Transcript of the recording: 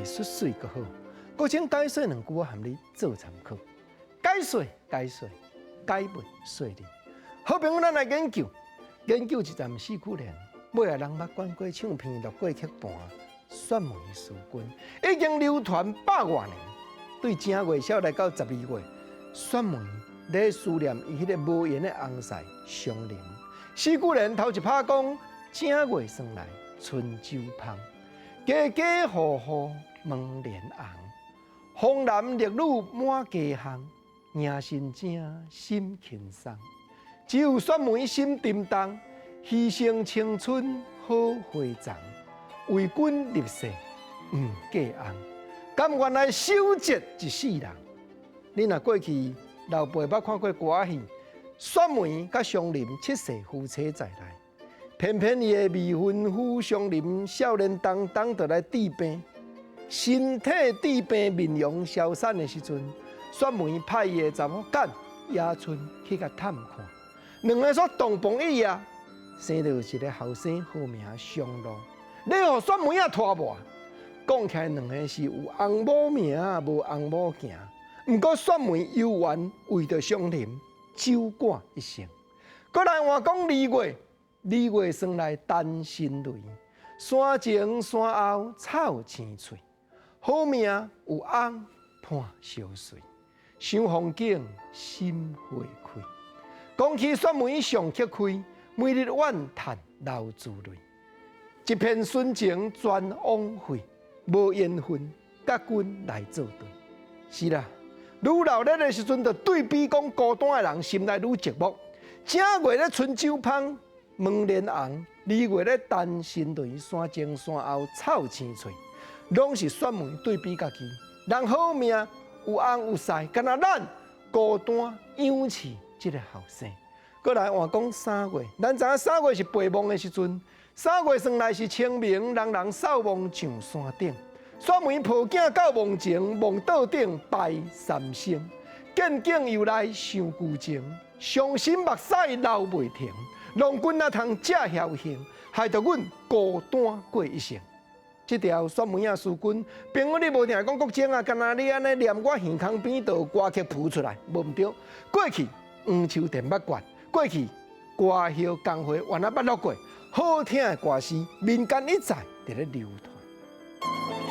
術媠閣好。閣請解說兩句，我含你做參考。解說解說，解密說理。好朋友，咱來研究研究一站四句聯，尾仔人捌管過唱片、錄過曲盤，選梅詩君已經流傳百外年。對正月痟來到12月，選梅咧思念伊彼个無緣的翁婿湘林。四句聯頭一拍講，正月算來春酒芳，家家戶戶門簾紅，紅男綠女滿街巷，迎新正心輕鬆。只有選梅心沉重，犧牲青春好花叢，為君立誓毋嫁翁，甘願來守節一世人。你若過去老輩捌看過歌仔戲，選梅佮湘林七世夫妻在內，偏偏伊的未婚夫湘林少年當當就來治病，身體治病面容消散的時陣，選梅派伊的查某囝野春去共探看，兩个煞洞房一夜，生著一个後生號名湘露，你予選梅仔拖磨，講起來兩个是有翁某名無翁某行，毋過選梅猶原為著湘林守寡一生。閣來換講二月，二月算來單身雷，山前山後草青翠，好命有翁伴相隨，賞風景心花開。講起選梅上克開，每日怨嘆流珠淚，一片純情全枉費，無緣分佮君來作對。是啦，愈鬧熱的時陣，就對比講孤單的人心內愈寂寞。正月咧春酒芳，門簾紅；二月咧單身淚，山前山後草青翠，攏是選梅對比家己。人好命有翁有婿，干焦咱孤單養飼這个後生。閣來換講三月，咱知影三月是白望的時陣，三月算來是清明，人人掃墓上山頂。選梅抱囝到墓前，墓桌頂拜三牲，見景又來想舊情，傷心目屎流袂停。郎君若通這僥倖，害得阮孤單過一生。這條選梅仔詩君，朋友你無定講國政啊，干焦你按呢念我耳空邊就有歌曲譜出來，無毋對。過去黃秋田捌灌，過去歌後工會原來捌錄過，好聽的歌詞，民間一再佇咧流傳。